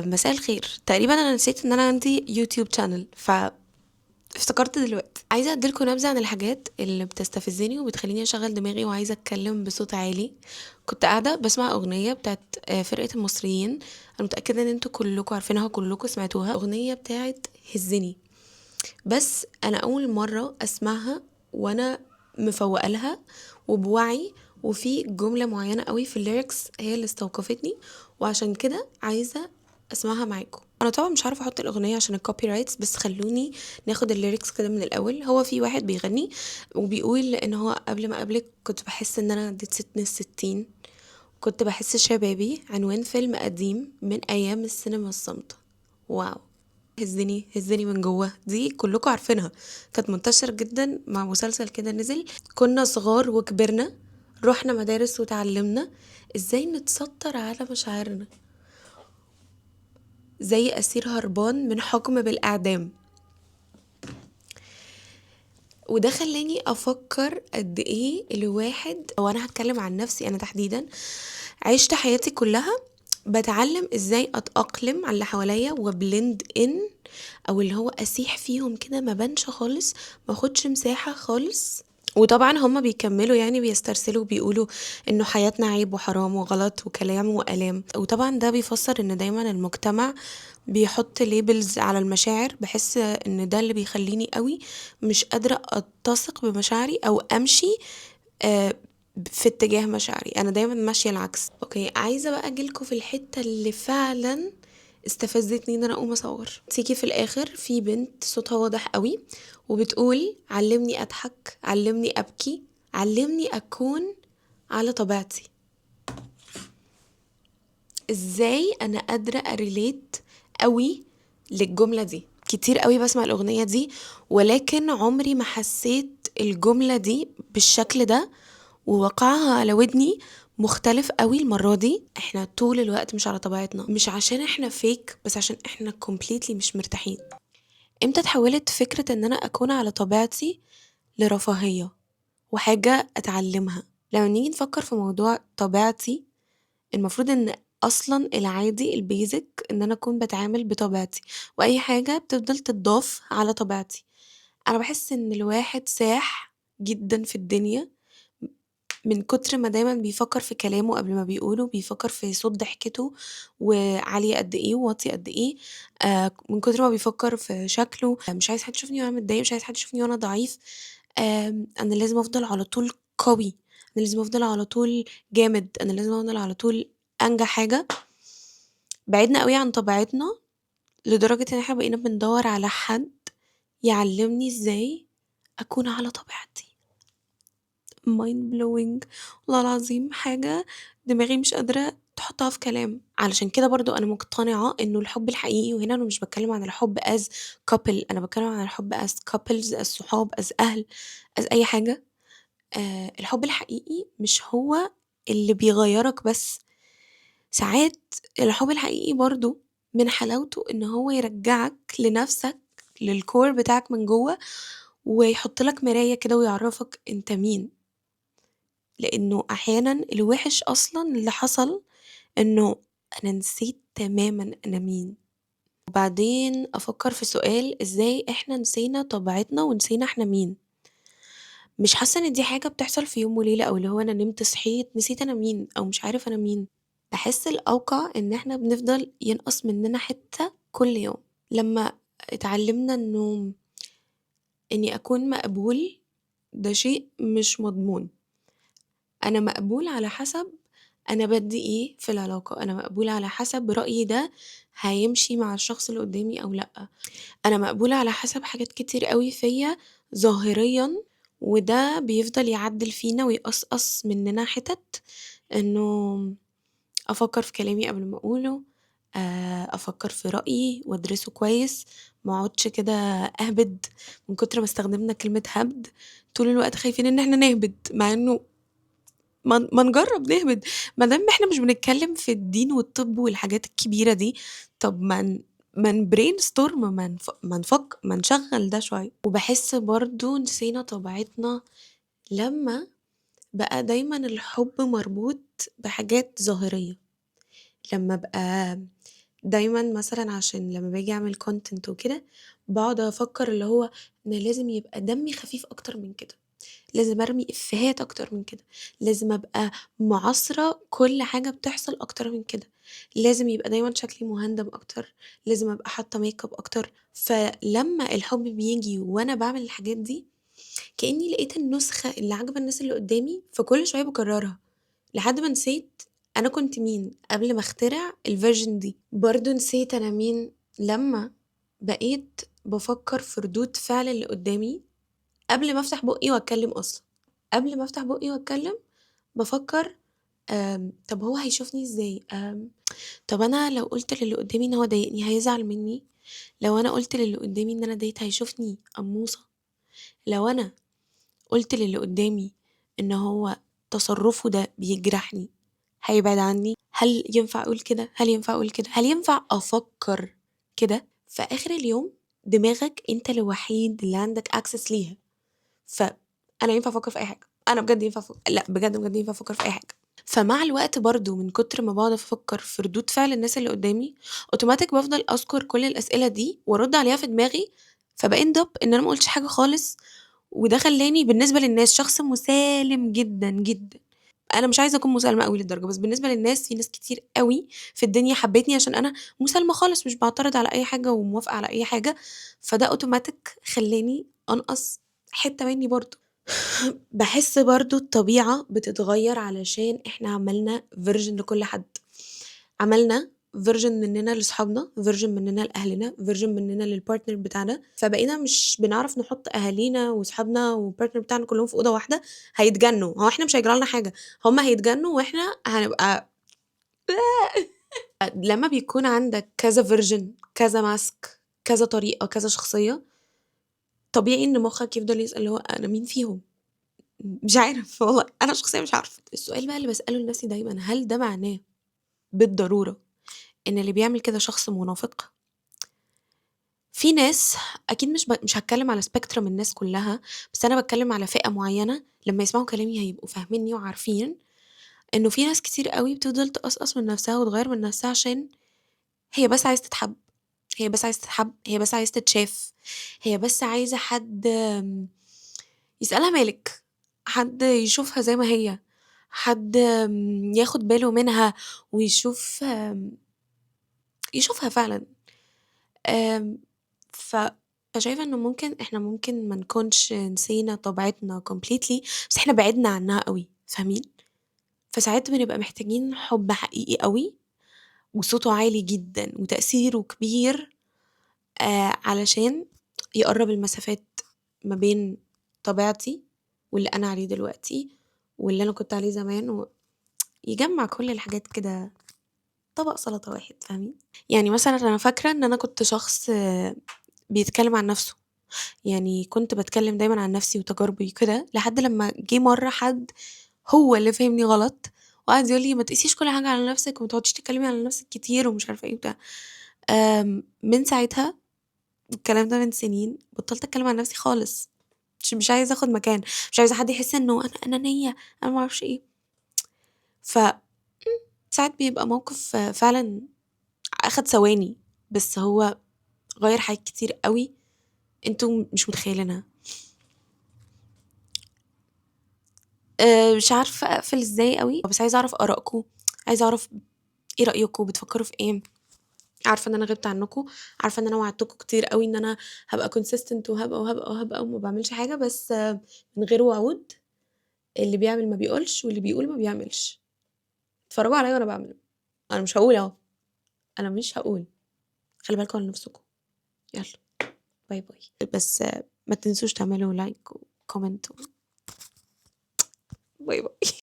مساء الخير. تقريبا انا نسيت ان انا عندي YouTube channel، ف افتكرت دلوقتي. عايزه اديلكوا نبذه عن الحاجات اللي بتستفزني وبتخليني اشغل دماغي وعايزه اتكلم بصوت عالي. كنت قاعدة بسمع اغنية بتاعت فرقه المصريين، انا متاكدة ان انتوا كلكم عارفينها وكلكم سمعتوها، اغنية بتاعت هزني. بس انا اول مرة اسمعها وانا مفوقه لها وبوعي، وفي جملة معينة قوي في ال lyrics هي اللي استوقفتني، وعشان كده عايزه اسمعها معاكم. انا طبعا مش عارفه احط الاغنية عشان ال copyrights، بس خلوني ناخد ال lyrics كده من الاول. هو في واحد بيغني وبيقول ان هو قبل ما اقابلك كنت بحس ان انا عديت سن 60، كنت بحس شبابي، عنوان فيلم قديم من ايام السينما الصامته. wow، هزني هزني من جوه، دي كلكم عارفينها، كانت منتشرة جدا مع مسلسل كده نزل. كنا صغار وكبرنا، رحنا مدارس وتعلمنا ازاي نتستر على مشاعرنا، زي أسير هربان من حكم بالإعدام. وده خلاني أفكر قد إيه الواحد، أو أنا هتكلم عن نفسي أنا تحديدا، عشت حياتي كلها بتعلم إزاي أتأقلم على اللي حواليا و blend in، أو اللي هو أسيح فيهم كده، ما بنش خالص، ما أخدش مساحة خالص. وطبعا هما بيكملوا بيسترسلوا وبيقولوا إنه حياتنا عيب وحرام وغلط وكلام وآلام. وطبعا ده بيفسر إن دايما المجتمع بيحط labels على المشاعر. بحس إن ده اللي بيخليني قوي مش قادرة أتسق بمشاعري أو أمشي في اتجاه مشاعري، أنا دايما ماشية العكس. عايزة بقى أجيلكوا في الحتة اللي فعلا استفزتني إن أنا أقوم أصور. تيجي في الآخر في بنت صوتها واضح قوي وبتقول علمني أضحك، علمني أبكي، علمني أكون على طبيعتي. إزاي أنا قادرة أ relate قوي للجملة دي؟ كتير قوي بسمع الأغنية دي، ولكن عمري ما حسيت الجملة دي بالشكل ده، ووقعها على ودني مختلف قوي المرة دي. احنا طول الوقت مش على طبيعتنا، مش عشان احنا fake، بس عشان احنا completely مش مرتاحين. امتى اتحولت فكرة ان انا اكون على طبيعتي لرفاهية وحاجة اتعلمها؟ لو نيجي نفكر في موضوع طبيعتي، المفروض ان اصلا العادي ال basic ان انا اكون بتعامل بطبيعتي، واي حاجة بتفضل تتضاف على طبيعتي. انا بحس ان الواحد ساح جدا في الدنيا من كتر ما دايما بيفكر في كلامه قبل ما بيقوله، بيفكر في صوت ضحكته وعالية قد ايه وواطية قد ايه، من كتر ما بيفكر في شكله، مش عايز حد يشوفني وانا متضايق، مش عايز حد يشوفني وانا ضعيف، انا لازم افضل على طول قوي، انا لازم افضل على طول جامد، انا لازم افضل على طول انجح حاجة. بعدنا قوي عن طبيعتنا لدرجة ان احنا بقينا بندور على حد يعلمني ازاي اكون على طبيعتي. mind blowing والله العظيم، حاجة دماغي مش قادرة تحطها في كلام. علشان كده برضو أنا مقتنعة إنه الحب الحقيقي، وهنا أنا مش بتكلم عن الحب as couple، أنا بتكلم عن الحب as couples، as صحاب، as أهل، as أي حاجة. الحب الحقيقي مش هو اللي بيغيرك بس، ساعات الحب الحقيقي برضو من حلاوته إن هو يرجعك لنفسك، للكور بتاعك من جوه، ويحط لك مراية كده ويعرفك أنت مين. لأنه أحيانا الوحش أصلا اللي حصل إنه أنا نسيت تماما أنا مين. وبعدين أفكر في سؤال، إزاي إحنا نسينا طبيعتنا ونسينا إحنا مين؟ مش حاسة إن دي حاجة بتحصل في يوم وليلة، أو اللي هو أنا نمت صحيت نسيت أنا مين أو مش عارف أنا مين. بحس الأوقع إن إحنا بنفضل ينقص مننا حتة كل يوم. لما اتعلمنا إني أكون مقبول، ده شيء مش مضمون. أنا مقبول على حسب أنا بدي إيه في العلاقة، أنا مقبول على حسب رأيي ده هيمشي مع الشخص اللي قدامي أو لأ، أنا مقبولة على حسب حاجات كتير قوي فيا ظاهريا، وده بيفضل يعدل فينا ويقصقص مننا حتت. إنه أفكر في كلامي قبل ما أقوله، أفكر في رأيي وأدرسه كويس، ما أقعدش كده أهبد. من كتر ما استخدمنا كلمة هبد طول الوقت خايفين إن إحنا نهبد، مع إنه ما نجرب نهبد، ما دام احنا مش بنتكلم في الدين والطب والحاجات الكبيرة دي. طب ما ن brainstorm، ما نفك، ما نشغل ده شوية. وبحس برضو نسينا طبيعتنا لما بقى دايما الحب مربوط بحاجات ظاهرية. لما بقى دايمًا مثلًا عشان لمّا باجي أعمل content وكده، باقعد أفكّر اللي هو أنا لازم يبقى دمي خفيف أكتر من كده، لازم أرمي إفيهات أكتر من كده، لازم أبقى معاصرة كل حاجة بتحصل أكتر من كده، لازم يبقى دايمًا شكلي مهندم أكتر، لازم أبقى حاطة makeup أكتر. فلمّا الحب بييجي وأنا باعمل الحاجات دي، كإني لقيت النسخة اللي عاجبة الناس اللي قدامي، فكل شوية باكررها لحد ما نسيت أنا كنت مين قبل ما أخترع الversion دي. برضه نسيت أنا مين لمّا بقيت بافكر في ردود فعل اللي قدامي قبل ما أفتح بُقّي وأتكلم أصلًا. قبل ما أفتح بُقّي وأتكلم بافكر طب هو هيشوفني إزاي؟ طب أنا لو قُلت للي قدامي إن هو ضايقني هيزعل مني؟ لو أنا قُلت للي قدامي إن أنا اتضايقت هيشوفني قموصة؟ لو أنا قُلت للي قدامي إن هو تصرُّفه ده بيجرحني هيبعد عني؟ هل ينفع أقول كده؟ هل ينفع أقول كده؟ هل ينفع أفكر كده؟ في آخر اليوم دماغك أنت الوحيد اللي عندك access ليها، فأنا ينفع أفكر في أي حاجة، أنا بجد ينفع لأ بجد بجد ينفع أفكر في أي حاجة. فمع الوقت برضه من كتر ما باقعد أفكر في ردود فعل الناس اللي قدامي، automatic بافضل أذكر كل الأسئلة دي وأرُد عليها في دماغي، فب end up إن أنا ما قُلتش حاجة خالص، وده خلّاني بالنسبة للناس شخص مسالم جدًا، جدًا. أنا مش عايزة أكون مسالمة أوي للدرجة، بس بالنسبة للناس في ناس كتير أوي في الدنيا حبتني عشان أنا مسالمة خالص، مش باعترض على أي حاجة وموافقة على أي حاجة، فده automatic خلّاني أنقص حتة مني برضه. باحس برضه الطبيعة بتتغير علشان إحنا عملنا version لكل حد، عملنا version مننا لصحابنا، version مننا لأهلنا، version مننا للpartner بتاعنا، فبقينا مش بنعرف نحط أهالينا وصحابنا والpartner بتاعنا كلهم في أوضة واحدة، هيتجنوا، هو إحنا مش هيجرى لنا حاجة، هُم هيتجنوا وإحنا هنبقى لمّا بيكون عندك كذا version، كذا mask، كذا طريقة، كذا شخصية، طبيعي إن مخك يفضل يسأل اللي هو أنا مين فيهم؟ مش عارف والله، أنا شخصيًا مش عارفة. السؤال بقى اللي باسأله لنفسي دايمًا، هل ده معناه بالضرورة إن اللي بيعمل كده شخص منافق؟ في ناس أكيد مش هاتكلم على spectrum الناس كلها، بس أنا باتكلم على فئة معينة لمّا يسمعوا كلامي هيبقوا فاهمينّي وعارفين إنه في ناس كتير أوي بتفضل تقصقص من نفسها وتغيّر من نفسها عشان هي بس عايزة تتحب، هي بس عايزة تتحب، هي بس عايزة تتشاف، هي بس عايزة حد يسألها مالِك، حد يشوفها زي ما هي، حد ياخد باله منها ويشوف يشوفها فعلًا. آمم، ف فشايفة إنه ممكن إحنا ممكن ما نكونش نسينا طبيعتنا completely، بس إحنا بعدنا عنها أوي، فاهمين؟ فساعات بنبقى محتاجين حب حقيقي أوي وصوته عالي جدًا وتأثيره كبير، علشان يقرّب المسافات ما بين طبيعتي واللي أنا عليه دلوقتي واللي أنا كنت عليه زمان، يجمّع كل الحاجات كده طبق سلطة واحد، فاهمين؟ يعني مثلًا أنا فاكرة إن أنا كنت شخص بيتكلم عن نفسه، يعني كنت باتكلم دايمًا عن نفسي وتجاربي وكده، لحد لمّا جه مرّة حد هو اللي فهمني غلط وقعد يقول لي ما تقيسيش كل حاجة على نفسِك وما تقعديش تتكلمي على نفسِك كتير ومش عارفة إيه وبتاع. من ساعتها، الكلام ده من سنين، بطلت أتكلم عن نفسي خالص، مش عايزة آخد مكان، مش عايزة حد يحس إنه أنا أنانية، أنا ما أعرفش إيه. ساعات بيبقى موقف فعلًا أخد ثواني، بس هو غيّر حاجات كتير أوي أنتم مش متخيلينها. مش عارفة أقفل إزاي أوي، بس عايزة أعرف آرائكم، عايزة أعرف إيه رأيكم، بتفكروا في إيه؟ عارفة إن أنا غِبت عنكم، عارفة إن أنا وعدتكم كتير أوي إن أنا هابقى consistent وهابقى، وهابقى، وهابقى وما باعملش حاجة، بس من غير وعود، اللي بيعمل ما بيقولش واللي بيقول ما بيعملش. اتفرجوا عليّا وأنا باعمل، أنا مش هاقول أهو، أنا مش هاقول، خلي بالكم على نفسكم. يلا bye bye. بس ما تنسوش تعملوا like وcomment و bye bye.